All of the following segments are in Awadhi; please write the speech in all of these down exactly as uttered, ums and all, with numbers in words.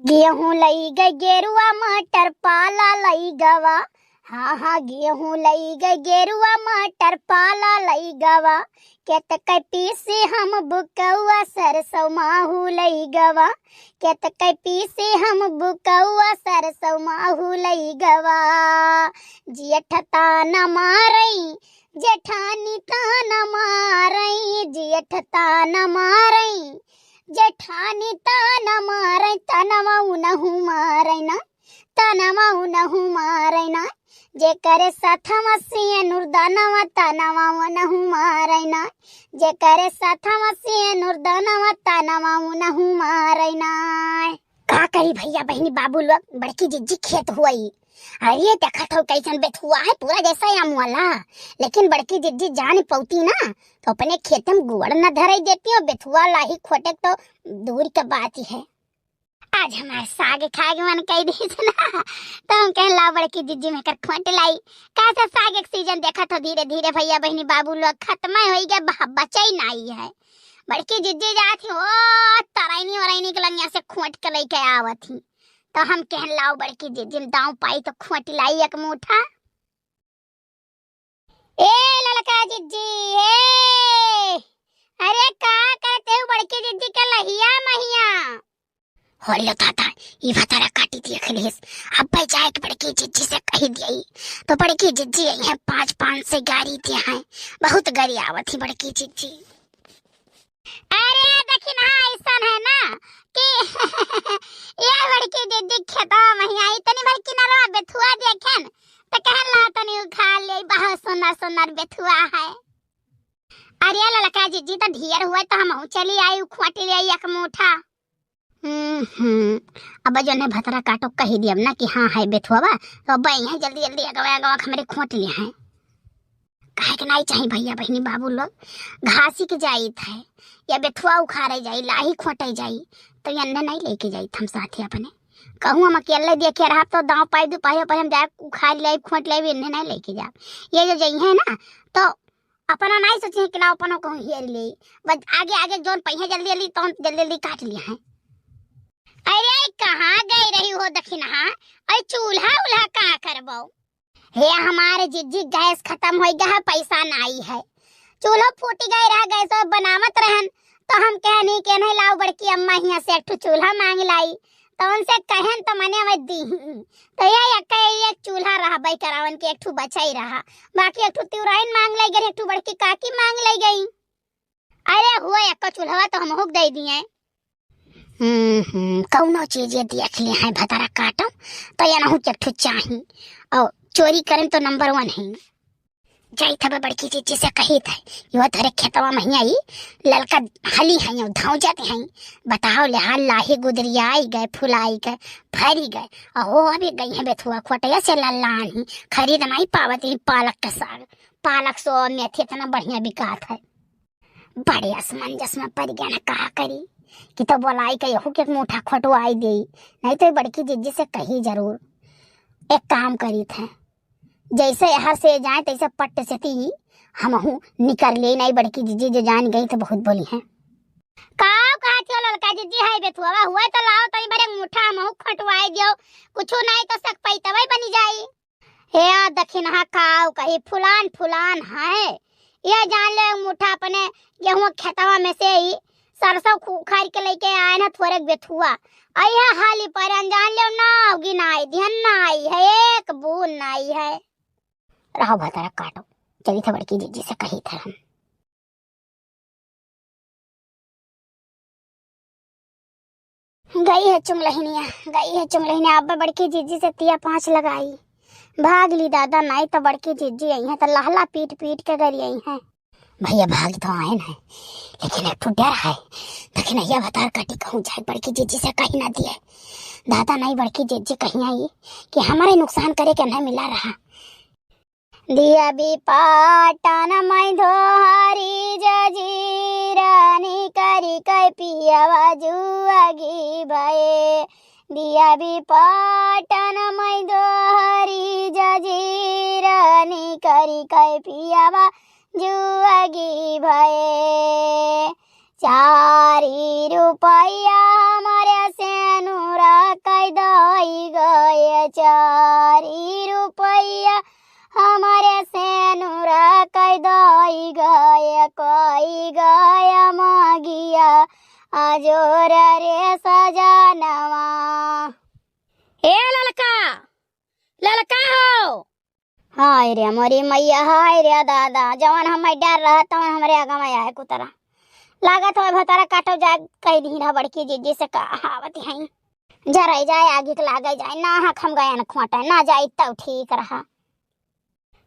गेहूं लई गए गेरुआ, मटर पाला लई गवा। हाँ, हाँ, गेहूं लई गए गेरुआ, मटर पाला लई गवा। खेत के पीसी हम बुकौआ, सरसों माहू लई गवा। खेत के पीसी हम बुकौआ, सरसों माहू लई गवा। जेठ ताना मारई, जेठानी ताना मारई, जेठ ताना मारई, जेठानी ताना मारई, तनवा उनहु मारई ना, तनवा उनहु मारई ना। जेकरे साथवा सेनुर दानवा, तनवा उनहु मारई ना। जेकरे साथवा सेनुर दानवा, तनवा उनहु मारई ना। का करी भैया, बहिनी, बाबू लोग, बड़की जिज्जी खेत हुई। अरे, देखत हो कैसन बेथुआ है, पूरा जैसा आम वाला। लेकिन बड़की जिज्जी जान पौती ना, तो अपने खेत में गोड़ न धरई देती हो, बेथुआ लाही खोटे तो दूर के बात ही है। आज हमार साग खाए के मन कई दिहिस ना, तो हम कहन, "लाओ बड़की जिज्जी, में कर खोंट लाई।" का से साग एक सीजन देखत हो, धीरे धीरे भैया, बहिनी, बाबू लोग खत्म होई गए, ब-, बचई नाई है। बड़की जिज्जी जात ही, ओ तरैनी वरैनी के लंगिया से खोंट के लइके आवत ही। तो हम कहन, "लाओ बड़की जिज्जी, में दाव पाई तो खोंट लाई एक मुठा।" ए ललका जिज्जी, ए, अरे का करते हो बड़की जिज्जी के लहिया महिया? होलियो दादा, ई भतारा काटी देख लिहिस। अब भाई जाए के बड़की जिज्जी से कही दियई, तो बड़की जिज्जी आई है, पाँच पाँच से गारी दिया है, बहुत गारी आवत ही बड़की जिज्जी। अरे देखी ना, ऐसन है ना कि ये बड़की जिज्जी खेतवा महिया आई, तनी भर किनरवा बेथुआ देखेन, तो कहन, "ला तनी उखाड़ ले, बहुत सुंदर सुंदर बेथुआ है।" अरे ललका जिज्जी, तो ढेर हुए तो हमहू चली आई, उखोटी ले आई एक मुठा। हम्म, हम्म। अब जौन है भतरा काटो कही दियब ना कि हाँ है बेथुआ बा, तो अब आई है जल्दी जल्दी अगवा अगवा हमरे खोट लिया है। काहे के नाई चाही भैया बहिनी बाबू लोग, घासी के जाइत है या बेथुआ उखाड़े जाई, लाही खोटे जाई, तो एन्ने नाई लेके जाइत हम साथे अपने। कहूँ हम अकेले देखे रहब तो दाव पाई दुपहरिया पर हम जाए उखाड़ लेब, खोट लेब, एन्ने नाई लेके जाब। ये जो जइहे ना तो अपना नाई सोचे कि लाओ अपनो कहूँ हेर ले, बस आगे आगे जौन पहिए जल्दी जल्दी तौन जल्दी जल्दी काट लिया है। अरे कहाँ गई रही हो दखिनहा, अरे चूल्हा उल्हा का करबो? हे हमारे जिज्जी, गैस खतम होइ गया है, पैसा नाई है। चूल्हो फूटि गए रहा, गैसो बनावत रहन, तो हम कहनी कि नहीं लाओ बड़की अम्मा हियाँ से एक ठो चूल्हा मांग लाई, तो उनसे कहन तो मने में दी। तो ये एक, एक चूल्हा रहबे करावन के एक ठो बचाई रहा, बाकी एक ठो तिउराइन मांग लाई गई, एक ठो बड़की काकी मांग लाई गई। अरे हुआ एक चूल्हा तो हम हुक दे दिए। हम्म, हम्म, कौनो चीज ये देख ले हैं भतारा काटो, तो ये नहु के ठो चाही। और चोरी करें तो नंबर वन है। जाइत हबे बड़की जिज्जी से कहित है, यो तोरे खेतवा महिया ई ललका हली है, यो धाव जाते हैं। बताओ ले हाल लाही गुदरियाई गए, फुलाई गए, फरी गए। अहो अभी गई है बेथुआ खोटया से लल्लान ही, खरीद नहीं पावत ही पालक के साग। पालक सो मेथी इतना बढ़िया बिकात है। बड़े असमंजस में पड़ गया ना, का करी कि तो बोलाई के यहू के एक मुठा खोटवाई देई, नहीं तो ये बड़की जिज्जी से कही जरूर। एक काम करी थे, जैसे यहाँ से जाए तैसे पट्ट से ती हमहू निकर ले, नहीं बड़की जिज्जी जो जान गई तो बहुत बोली हैं। का कहा थियो ललका जिज्जी है बेथुआ हुआ तो लाओ तनी भर एक मुठा हमहू खोटवाई दियो, कुछ नहीं तो सक पैतवा बनी जाई। हे आ दखिनहा काव कही फुलान फुलान है। ये जान लो एक मुठा अपने गेहूं खेतवा में से ही सरसों खु-, उखाड़ के लेके आए ना थोड़े बेथुआ। अइहा हाली पर अनजान लो ना गिनाई ध्यान ना आई है, एक बूंद ना आई है। रहो भतरा काटो, चली थे बड़की जिज्जी से कही थे हम। गई है चुंगलहिनिया, गई है चुंगलहिनिया। अब बड़की जिज्जी से तिया पाँच लगाई। भाग ली दादा, नाई तो बड़की जिज्जी आई हैं तो लहला पीट पीट के गरी आई हैं। भैया भाग तो आए हैं, लेकिन एक ठो डर है। लेकिन भैया भतार काटी कहूँ जाए बड़की जिज्जी से कही ना दिए। दादा नाई बड़की जिज्जी कहीं आई कि हमारे नुकसान करे के नहीं मिला रहा। दिया भी पाटन मै धोहरी जजीर निकरी कै पियवा जुअगी भए। दिया भी पाटन मै धोहरी जजीर निकरी कै पियवा जुअगी भए। चारी रुपया हमरे सेनुरा कई गए चारी रुपया, हमरे सेनुरा कई दई गए, कई गए मगिया, अजोर रे सजनवा। ए ललका, ललका हो। हाय रे मोरी मैया, हाय रे दादा, जवन हम डर रहा तवन हमरे आगा में आए कुतरा। लागत हो भतारा काटो जाए, कही दी रहा बड़की जिज्जी से कहावत है। जराई जाए आगी के लागे जाए, ना हक हम गयन खोटे, ना जाई तब ठीक रहा।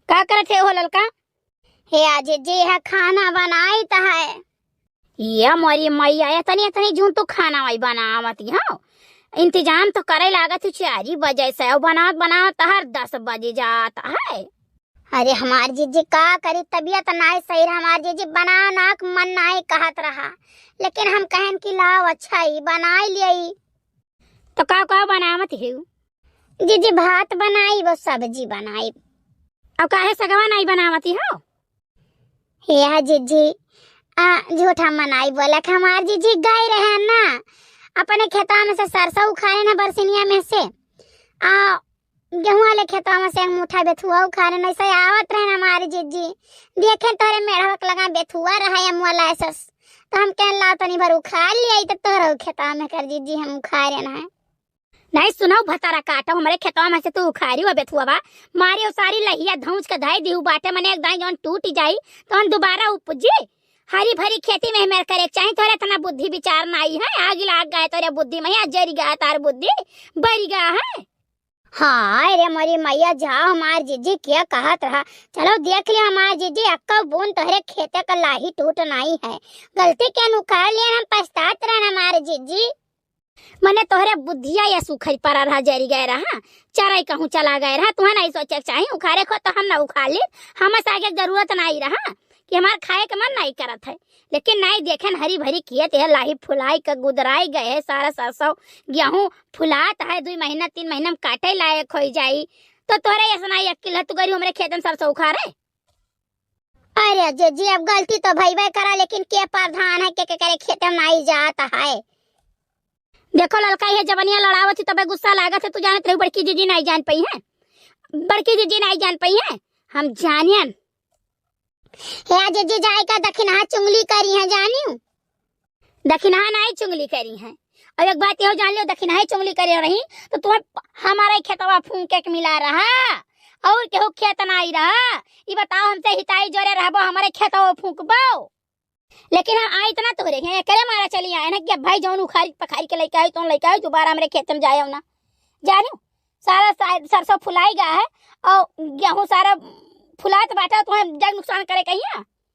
का करत है हो ललका? हे आ जिज्जी, यह खाना बनाई त है। ये मोरी मैया, इतनी, इतनी जून तू खाना वही बनावत हो। इंतजाम तो करे लागत ही चारी बजे से, और बनावत, बनावत तहर दस बजे जात है। अरे हमार जिज्जी का करी, तबियत नाई सही रहा हमार जिज्जी, बना ना के मन नाई कहत रहा, लेकिन हम कहन कि लाओ अच्छा ही बनाई लियई। तो का, का बनावत हो? जिज्जी भात बनाई, वो सब्जी बनाई। अब काहे सगवा नाई बनावत हो? हे हा जिज्जी, आ, झूठा मनाई बोला कि हमार जिज्जी गए रहे ना, अपने खेतवा में से सरसों उखाड़े ना बरसिनिया में से, आ, गेहूं वाले खेतवा में से एक मुठा बेथुआ उखाड़े ना, ऐसे आवत रहे ना हमार जिज्जी, देखे तोरे मेढ़वा के लगा बेथुआ रहा या मुआ लाए सस, तो हम कहन ला तनी भर उखाड़ लिया, तो तोहरा खेतवा में कर जिज्जी हम उखाड़े ना है। नहीं सुनउ भतारा काटउ, हमरे खेतवा में से तू उखारी हो बेथुआ बा, मारी उ सारी लहिया धौंस के धई दिहु बाटे, मने एक दाई जौन टूट जाई, तौन दोबारा उपजी। हरी भरी खेती में मेर करे के चाही, तोरे इतना बुद्धि विचार नाई है, आग लाग गए तोरे बुद्धि में, या जरी गया तार बुद्धि, बरी गया है। हाय रे मोरी मैया, जाओ हमार जिज्जी के कहत रहा, चलो देख लियो हमार जिज्जी, अक्का बून तोहरे खेते का लाही टूट नाई है, गलती के उखाड़ लिया, हम पछतात रहन हमार जिज्जी। मने तोहरे बुद्धिया या सुखरी परा रहा, जरी गए रहा, चराई कहूँ चला गए रहा, तुहे नहीं सोचे के चाही, उखारे को तो हम ना उखाड़ ली, हमसे आगे जरूरत नहीं रहा कि हमार खाए के मन नहीं करत है, लेकिन नहीं देखेन हरी भरी किए ते लाही फुलाई के गुदराई गए है, सारा सरसों गेहूँ फुलात है, दुई महीना तीन महीना में काटे लायक हो जाई, तो तोहरे ऐसा नहीं अक्किल है, तू गरी हमरे खेत में सरसों उखारे। अरे जिज्जी, अब गलती तो भइबे करा, लेकिन के प्रधान है, के, के करे खेते में नाई जात है। देखो ललका, ये जवनिया लड़ावत ही तबे गुस्सा लागत है, तू जानत रही बड़की जिज्जी नाई जान पइहैं, बड़की जिज्जी नाई जान पइहैं, हम जानियन। हे जिज्जी, जाए का दखिनहा चुंगली करिहैं, जानियो। दखिनहा नाई चुंगली करिहैं। और एक बात यहो जान लियो, दखिनहा ही चुंगली करे रही तो तुम्हें हमारा ही खेतवा फूंके के मिला रहा, और केहू खेत नाई रहा। ई बताओ, हमसे हिताई जोरे रहबो, हमारे खेतवा फूंकबो? लेकिन हम आई इतना तोहरे हैं, एकरे मारा चली आए ना कि अब भाई जौन उखारी पखारी के लेके आई, तौन लेके आई, दोबारा हमरे खेत में जाए ना। जानियो, सारा सा-, सरसों फुलाई गया है और गेहूं सारा फुलात बाटा, तुम्हें जग नुकसान करे कहिया।